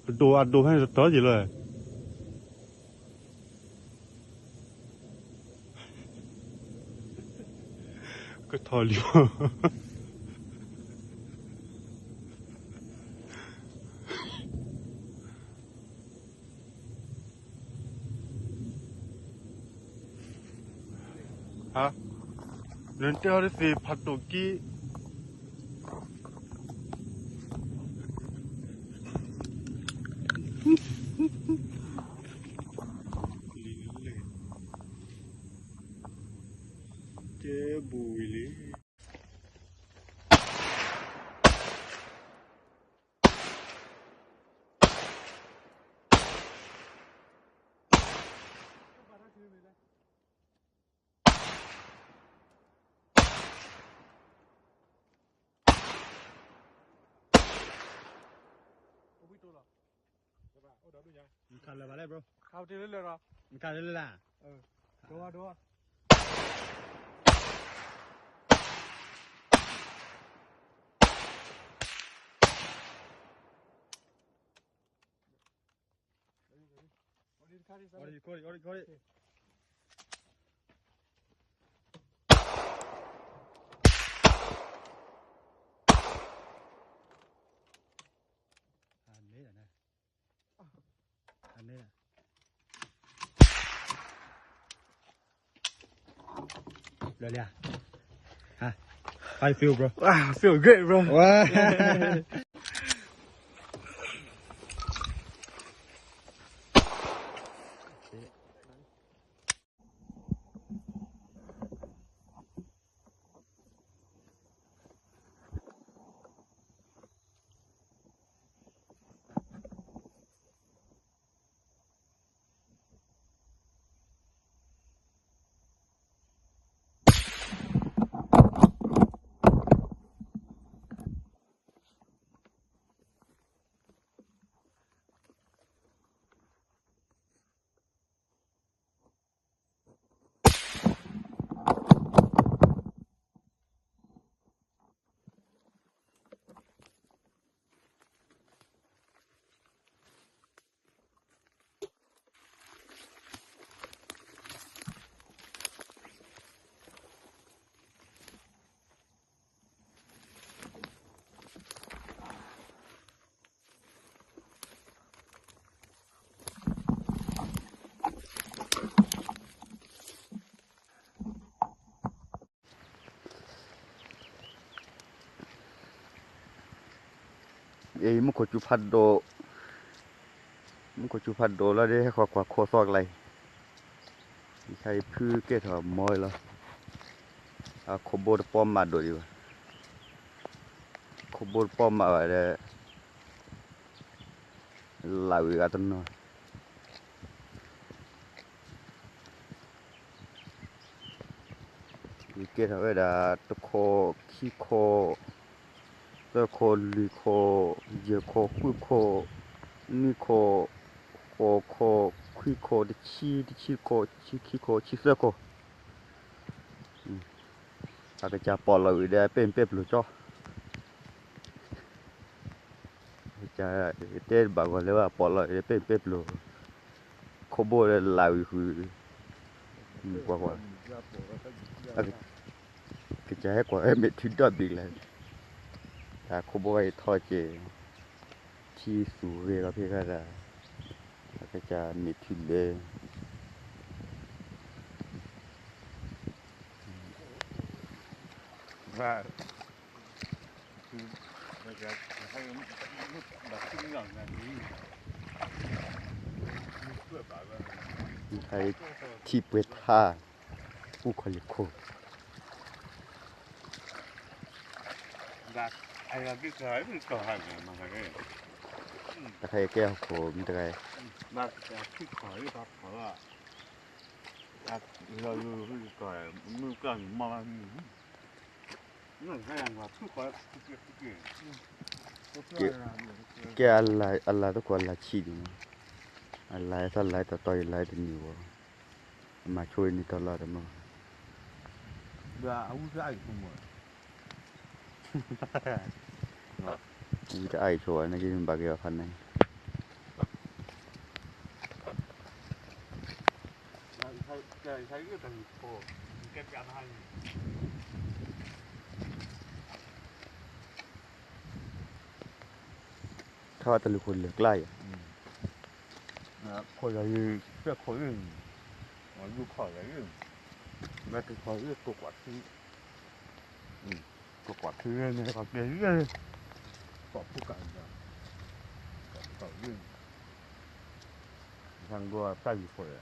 အဒိၣ်အဒိၣ်ဖဲန့ၣ်တတီၤက့ၤလီၤ. ကထီၣ်လံ. နတဲအီၤတသ့ၣ်ဖးဒိၣ်က့ၤ တဲဘူးဝံၤလံ. How you feel, bro? Wow, I feel great, bro. Wow. Ê, မူခိၣ်စူၤဖးဒိၣ်, မူခိၣ်စူၤဖးဒိၣ်လီၤဒီး ဟဲဃီၤကွၢ်ခိၣ်သီကျါအံၤ, ယခါအံၤဖုကဲထီၣ်မီၤလီၤ, အခိၣ်ဘိတပီၢ်မးဒိၣ်ဒံးဘၣ်, ခိၣ်ဘိတပီၢ်မးဘၣ်ဒီး လၢ်ဝံၤဂၤတနီၤ ယကဲထီၣ်ဝဲဒၣ် တခိၣ်, ခံခိၣ်, သၢခိၣ်, လွံၢ်ခိၣ်, ယဲၢ်ခိၣ်, ဃုခိၣ်, နွံခိၣ်, ဃိးခိၣ်, ခွံခိၣ်, တဆံ, တဆံတခိၣ်, တဆံခံခိၣ်, တဆံသၢခိၣ်, အကစၢ်ပီၣ်လီၤဝံၤဒီး ပဲၢ်ပဲၢ်ပျိၢ်ကၠီ ကတဲဘၣ်ဂီၢ်လၢဘၣ်ပီၣ်လီၤ ပဲၢ်ပဲၢ်ပျိၢ်, ခိၣ်ဘိလၢလၢ်ဝံၤဃုာ်, ကွၢ်ကွၢ်, ကစၢ်ဟဲကွၢ်ဝဲမဲာ်ထံဒီဘ့ၣ်လၢ, တၢ်ခိၣ်ဘိဝဲအံၤထီၣ်ကဲ, ထံသူၣ်ဂ့ၤလီၤဖဲခါဒၣ်, အကစၢ်မဲာ်ထံလၢ ထံပှဲၤထါ, ပူခီၣ်လ့ၢ်ခိၣ်, တခါအံၤကဲဟီၣ်ခိၣ်မ့ၢ်တဂၤ, ကဲအလၤသကိးအလၤဆံးဒံးမး, အလၤသးလၤတတီၤအံၤလၤတနံၤဝဲ, အမၤဆိအံၤန့ၣ်တီလီၤတမး, ဝံတအါအံၤဆိဝဲ နကဘၣ်က့ၤအီၤဖးန့ၣ် ခါဝဲတလူၤခိၣ်လၢာ်ကျါယၤ, ခိၣ်ယၤယံၤ, စဲခိၣ်ယံၤ, လူၤခိၣ်ယၤယံၤ, မ့ၢ်က့ၤခိၣ်ယံၤ ကိးကွၢ်ထံ, ကိးကွၢ်ထံန့ၣ် ကိးက့ၤယံၤ, ကိးဖူကၣ်ယံၤ, ကိးယံၤ, ဟဲဂီၤတၢ်ယံၤခိၣ်ယၤ,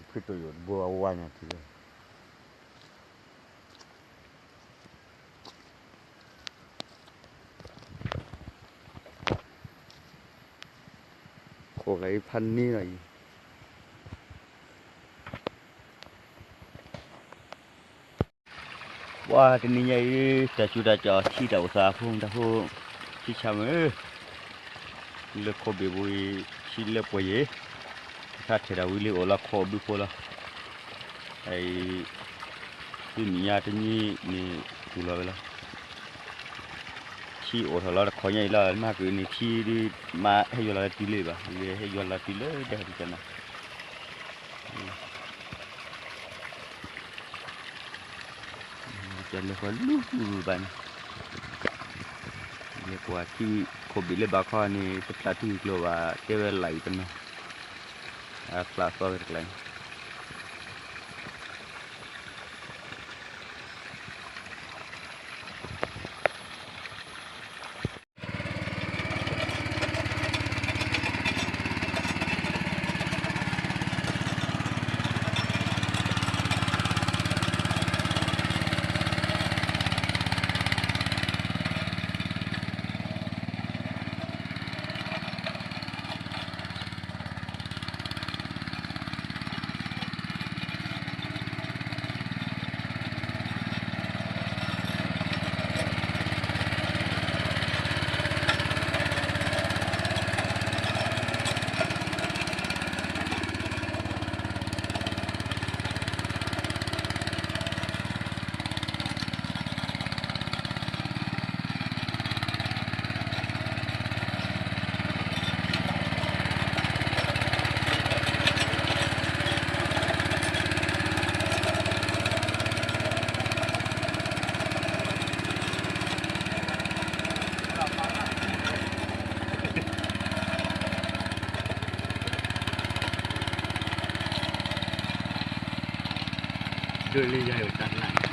ဖုတယိာ်တဘိအဝါညါထံလၢ ခိၣ်ဂၤအံၤဖးန့ၢ်လီၤအံၤ, ပှၤတနံၤညါအံၤ တၢ်စူၤတၢ်ကီၤ ထံတၢ်အိၣ်သးဖိမတၤဖိ, ထံဆါမုၢ် လၢခိၣ်ဘ့ၣ်ပူၤအံၤ ထံလၢပှဲၤယဲၢ်, တခါထဲးတၢ်ဝံၤလံအိၣ်လီၤခိၣ်ဘုဖိလီၤ, အံၤ သုမ့ၢ်ညါတနံၤန့ၣ် တူၢ်လီၤဝဲလီၤ, ထံအိၣ်ထီၣ်လီၤတခီညါအံၤလီၤ, မဟါကန့ၣ်ထံဒ်မးဟဲယွၤလီၤလၢတုၤလၢဘၣ်, ဟဲယွၤလီၤတုၤလၢဒဲဟီဒ်ကနၤ ကလဲၤဃီၤလူၤလူၤဘၣ်န့ၣ်, လဲၤကွၢ်ထံခိၣ်ဘ့ၣ်လၢဘၣ်ခီန့ၣ် တဖျးထံဂုၢ်ကျိၤဘၣ် တဲဝဲလၢအံၤတနီၤ, အဖျးသီဝဲတကျါန့ၣ် ဒိးလၢယၤအတၢ်လၢ